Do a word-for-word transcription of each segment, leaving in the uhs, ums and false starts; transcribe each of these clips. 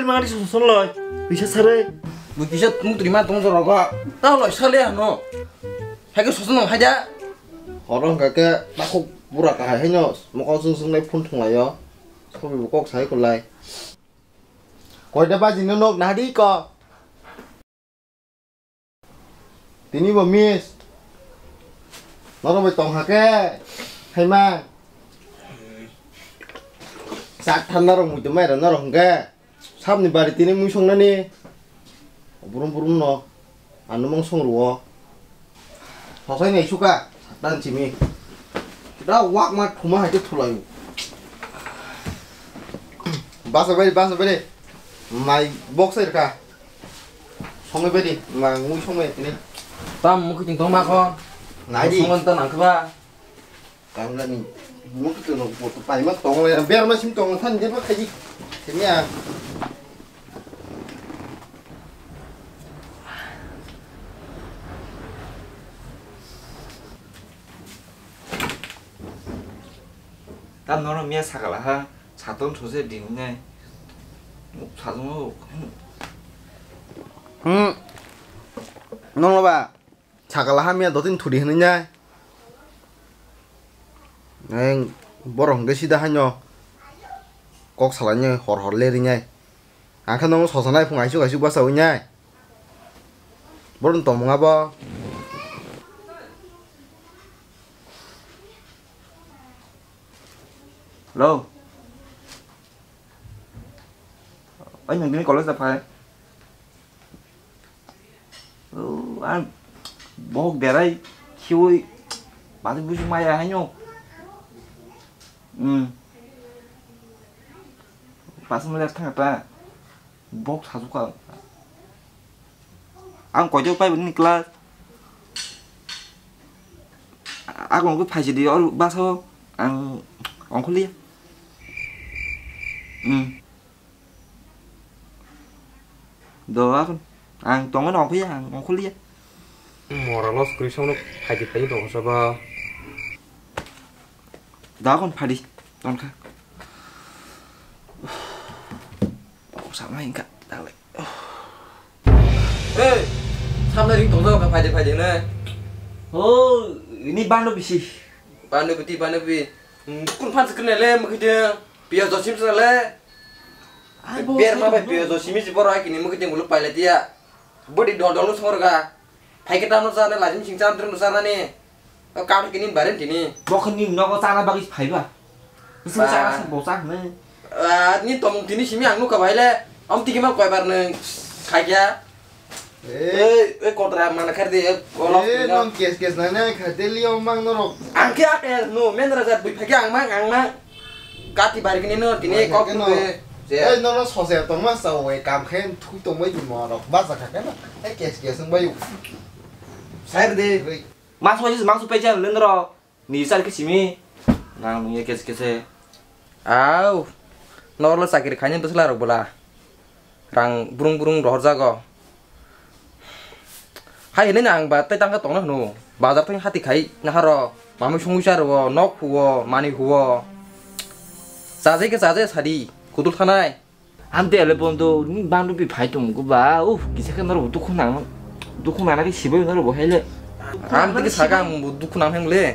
Mari susun loi, bisa sare. Bui kisa mutri ma tong jora ga. Ta loi sale ano. Hai ke susun nang haja. Horong ka ke takuk pura kahai haino mokol sung sung lai phone thung laio. Sobi bo kok sai kulai. Koita baji no nok nadi ko. Tini bo miss. Norok bai tong hake. Haima. Sak than norok muitu mai rw norok hwnkhe. Sabni bari tini mui songnani. Burum burum no. Ano mong song rwo. Sosai nai suka. Saktan simi. Da wak ma thuma hai te thulai. Basa bari, basa bari. Mai box ai ka. Songwi badi, ma ngui songwi tini. Tam mukhi ting tong ma kho. Nai di. Songon tan ang kha ba. Kamla ni mukhi ting no poto pai ma tong le, ber ma sim tong than je ba khaji. Simi a. Tam nono miya sakala ha. Satung those din nai. Satung o. Hmm. Nono ba. Sakala ha miya dotin thudi hinwi nai. Eng borok hwnkhe sida haino. Kok salai nai hor hor leri nai. Ang khe nono sosanai phung aisuk aisuk bachawi nai. Borok ni tongmung abo. Hello. Oi, nwng tini college da phai? Oh, ang bohok berai khiwi bati busi maya haino. Hmm. Pas mele thang ta. Bohok sajuka. Ang koijo pai bini class. Ako nungkhe phaisidi o bus o ang ongkhuliya. Hmm. Do akon ang tongmani ongkhuya, ang ongkhuliya. Mora los kri sono phaidi phaidi tongsa ba. Da akon phadi tongkha. Tongsa mai ka dalai. Hey, samna ring tongjago kha phaidi phaidi hwnwi. Oh, ini bando bisi. Bando biti, bando bi. Hmm, kun phan se kene le mukhi de. Piyaj do sim se le. Ai, bo, ber ma bai piyaj do simi si boro ai kini mukhi de ngulu paile tiya. Bodi dol dol song ga. Phaikhe tamo chana, lajim sing chana, trum chana ni. O kaam kini baren tini. Bo khe ni nogo chana bagwi phaiba. Bising chana sa bo cha hne. Ah, ni tomung tini simi ang nukha bai le. Om tiki ma koi bar nung khaikya. Eh. Eh, eh, kotra mana kher de, eh, kolok. Eh, tini no. Nom kes kes na ne kha de liyo mang norok. Ang khe ak el no, men raja bui phaikya ang mang, ang mang. Kati bar kini no, tini kok no. Ei, nono sose tongma sa we kam khe thui tongbai di morok. Basa kha khe no. Ei, kes kes wng bai. Sai de. Mas mas mas pe jan lendro. Ni sar ke simi. Nang nung ye kes kes. Au. Norlo chakri khaini bwsla rok bwla. Rang brung brung rohorjago. Hai hinwi ang ba tei tangkha tongna hwno. Bazar thang hati khai naharo. Mamui songwi cha rwo, nok huo, mani huo. Chajai khe chajai sadi, kudul thanai. Amte ele bondo ni bandu bi phai tong go ba. Uf, kisa khe norok dukhu nang. Dukhu nana khe sibai norok bo hele. Amte khe saka ang bo dukhu nang thang le.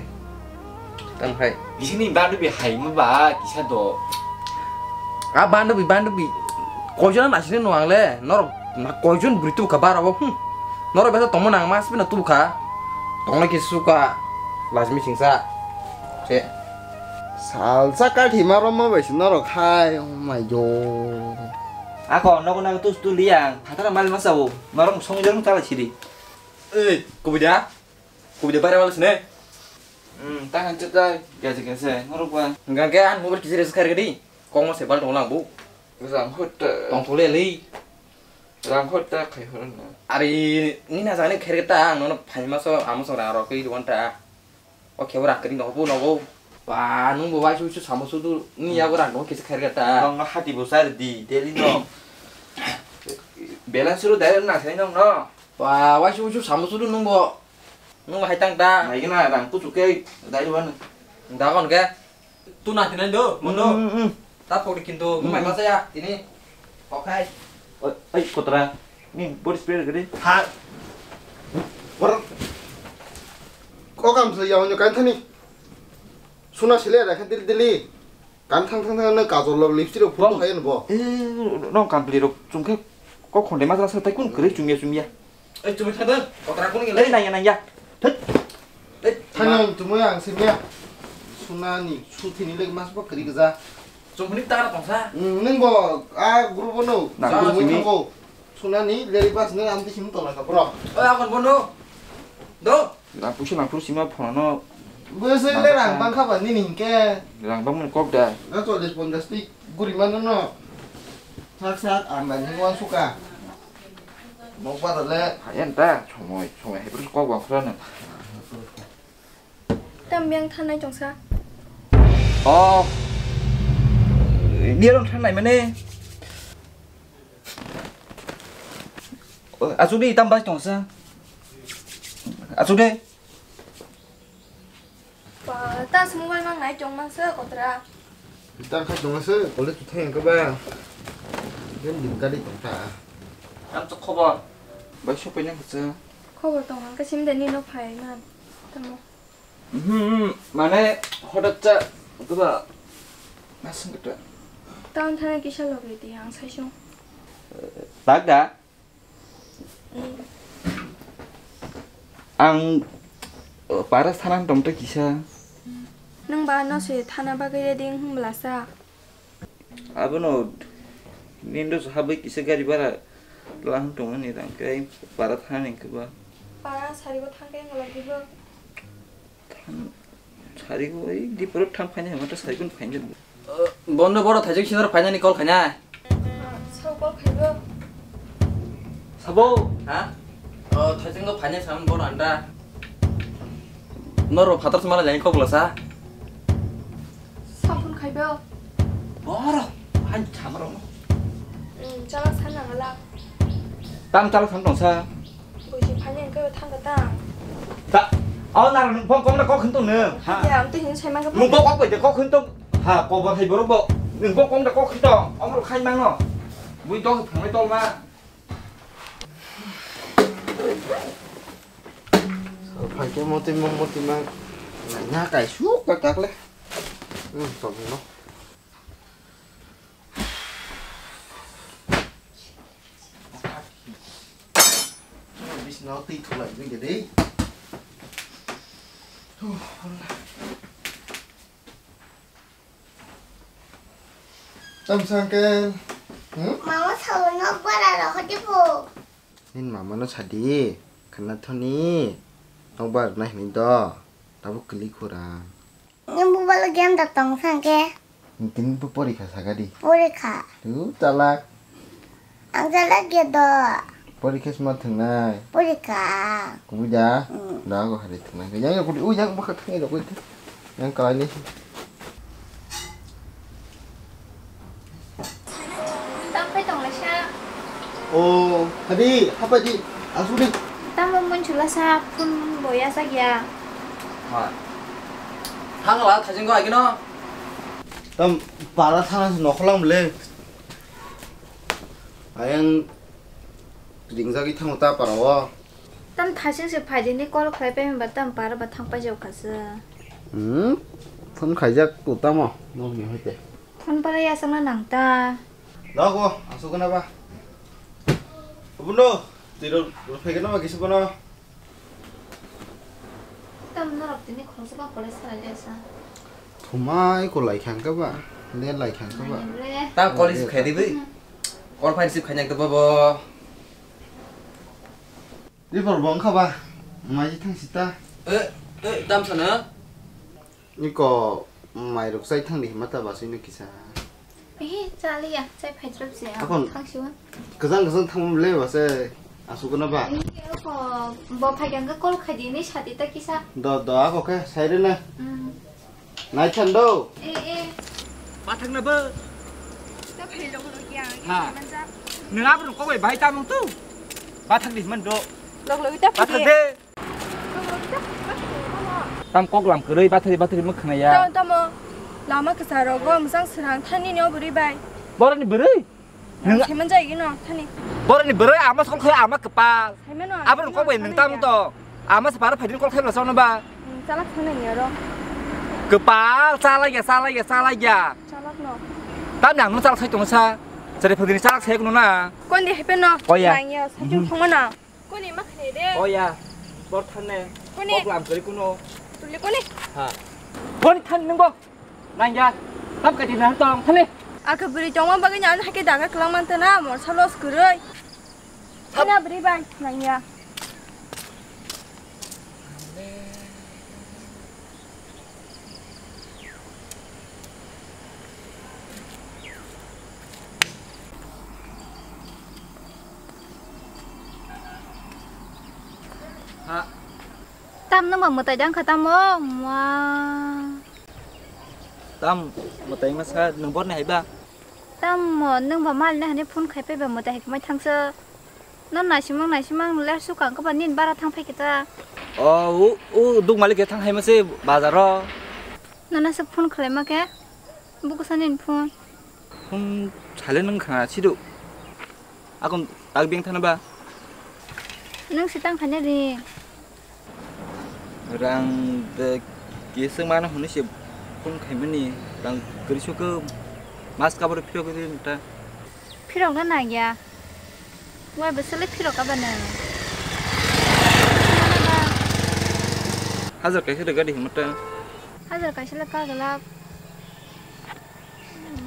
Tang phai. Bisini bandu bi hai ma ba kisa do. A bandu bi, bandu bi. Koijon na sini no ang le. Norok na koijon bri tu ka bara bo. Hmm. Norok besa tongmo nang mas bina tu ka. Tongna kisa suka. Lajmi singsa. Se. Salsa kathi ma romma bai si norok hai. Oh my god. Ako nogo nago tus tu liang. Phatara mal masa bo. Norok song jorong tala siri. Ei, kubida. Kubida bare wala sine. Hmm, ta han chata. Gese gese. Norok ba. Enggak ke an mobile kisi res kar gedi. Kong se bal tong lang bu. Rang hot. Tong thole li. Rang hot ta khai hor na. Ari ni na jani kher ta ang no phai ma so amo so rang ro kri duan ta. O khe rang kri no bu no bu. Ba nung bo wai su su samo su du ni ya bo rang no kisi kher ta. Nong no hati bo sar di daily no. Balance ro dai na sai nong no. Ba wai su su samo su du nung bo. Nung hai tang da. Nai gana rang kuchuk khe dai wan. Da kon khe. Tu na tinai do, mono. Mm, mm, mm. Ta pokri kintu, mm, mai mm, masa ya, tini. Okhai. Oi, oi, kotra. Ni body spray gede. Ha. Bor. Kokam se yawnyo kan thani. Suna sile ra khan dil dili. Kan thang thang thang na kajol log lipstick rok photo hai no bo. Eh, nong kampli rok chungkhe kok khonde ma sa tai kun kre chumya chumya. Ei, chumui thadang, kotra kuni Ei, gele. Nangya, nangya. Thut. Ei, thang ang chumui ang simya. Sunani, suthini lek mas bo kri gaja. Chumuni tara tongsa. Hmm, nung bo, a group no. Na, chumui group ni. Thango. Sunani, leri bas ne amti sim tola ka bro. Oi, akon bono. Do. Na pusi lang pusi ma phone no. Bo se le rang bang kha ba nini hingke. Rang bang mun kok da. Na chollis ponjas ti guri mano no. Sak sak ang ba ni wan suka. Nokbar le. Hayan ta, chomoi, chomoi, hai kok bang khra na. Tam yang thanai tongsa. Oh. Dia rong thanai mane. Asuk di tam bai tongsa. Asuk de. Ba, ta se mobile mang nai tong mang se kotra. Ta khai tong se, kole tu thai ka ba. Den din ka di tong ta. Tam chok khobor. Bai sok pai nang khe. Khobor tong ang ka sim de ni no phai man. Tamo. Hmm, mane hodat cha, tu ba. Nasing kata. Tam thana kisa logi di ang sai sung. Tak da? Ang, eh, para sana tongta kisa. Nung ba no se thana bagwi ready wng hwnbla sa. Abono nindo habwi kisa gari bara lang tongmani rang kai para thani khe ba. Para sarigo thang kai ngala dibo. Sarigo, ei, di poro thang phaina hema ta sarigo phaina. Bondo boro thaijak sinor phainani call khaina. Sao call khaibo? Sabo? Ha? O thaijak no phaina sam boro anda. Noro phatar sumala jani kok lasa. Saphun khaibo? Boro, han chamaro. Hmm, chala sana ngala. Tam chala san tongsa. Buji phani engke thang kata. Ta, au nar nung phone kong da kok khintong nung. Ha. Ya, am te hin sai mang ka. Nung bo kok bai de kok khintong. Ha, kok ba hai borok bo. Nung bo kong da kok khintong. Ong ro khai mang no. Bui dong phang mai tol ma. Phai ke moti mang moti mang. Na kai su ka kak le. Hmm, tol no. Bisna twi thulai gwi de dei. Tam sangkel. Hmm? Mama salo nok bara ro hodi po. Nin mama no sadi. Khana thoni. Nok bara na hini do. Tabo kili khura. Ni mobile game da tong sangke. Tini bo porikha saka di. Porikha. Tu talak. Ang talak ge do. Porikha sma thengnai. Porikha. Kubuja. Mm. Da go hari thengnai. Yang yang kudi u yang bakha thengnai do kudi. Yang kalai ni. Tam pai tong laisa. O, hadi, hapa di, asuk di. Tam bo mun chula sa, phun bo ya sa gya. Ma. Thang la, thajing ko agino. Tam para thang nokholang bele. Ayang ringjagwi thango ta para o. Tam thasing se phaidi ni call khlai pai ba tam para ba thang pai jao khasa. Hmm? Phone khaijak tu tamo, nokni hoite. Phone para ya sama nang ta. Dago, asuk na ba. Bundo, tiro, phai na ba kisi bono. Tam norok tini khoroksa ba college salai le sa. Thumai ko lai khang ka ba, le lai khang ka ba. Nai re. Ta college khai di bai. Call phai receive khai nang ta ba bo. Report bo wngkha ba? Mai thang sita. Eh, eh, tam sana? Niko mai rok chai thang di hima ta basui no kisa. Eh, chaliya, chai phai drop se. Akon thang siwa. Kajang kajang thang le ba se asuk na ba? Eh, ko bo phai gang call khai di ni sati ta kisa. Do, do, ako ke, sai re na. Hmm. Naithando. Eh, eh. Bathakna bo. Ta phai log log yang. Ha. Manja. Nwng abrung kok bai bai tamung tu. Bathak di man do. Log log ta phai. Bathak de. Tam kok lam kwrwi bathari bathari mwkhana ya. Tam tamo. Lama kwsa rogo mwsang srang thani ni obri bai. Boroni bwrwi. Nwng Saiman jai gino, thani. Boroni bwrwi ama skol khai ama kwpal. Saimano, Abo ang rok kok bai nwng tamo to. Ama se para phaidin kol khai bwla chano ba. Hmm, chalak sanai ni oro. Kwpal, chalak ya, chalak ya, chalak ya. Chalak no. Tam nang no chalak sai tong sa. Jare phaidin chalak sai kuno na. Kon di hepe no. Oh ya. Nang ya, sajung thongma na. Koni ma khnai de? Oh ya, bor thanne. Koni? Bok lam kari kuno. Tuli koni? Ha. Koni than nung bo? Nang ya. Tam ka di nang tong thale. Aka bwrwi tongma bagwi ni ano haikhe daga kwlang man tana, morsa los kwrwi. Thap. Kona bwrwi bai, nang ya. Ha. Tam nung ba mwtai dang kha tamo, ma. Tam mwtai ma sa nung bor ni hai ba? Tamo, nwng ba mal nahani phone khai paiba mwtai hai kwmai thangsa. No naisimang naisimang le sukang kwba nini bara thang phai kita. O, u, u duk malik ke thang hai mase bazar o. Nana se phone khlai ma ke? Buku sa nini phone. Phone sale nung khna sidu. Akon tak beng thana ba? Nung se tang khanya ri. Rang de kisa mano hwnwi se phone khaimani, rang kwrwi sukhe mas kaboro phirok rwi ta. Phirok na nangya. Wai bwswk le phirok abana. Hajar kaisa de gadi hwnwi ta. Hajar kaisa le ka glak.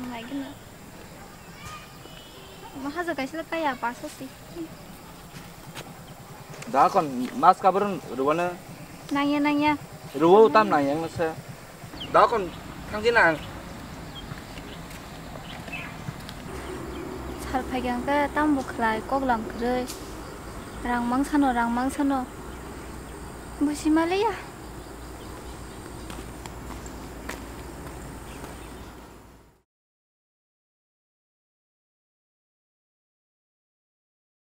Naigwna. Omo hajar kaisa le kaya paso si. Da kon mas kabron rwano. Nangya, nangya. Rwo tam nangya nasa. Da kon thangji nang. Sal phaikha hwnkhe tambo khlai koklam kwrwi. Rang mangsano, rang mangsano. Busi maliya.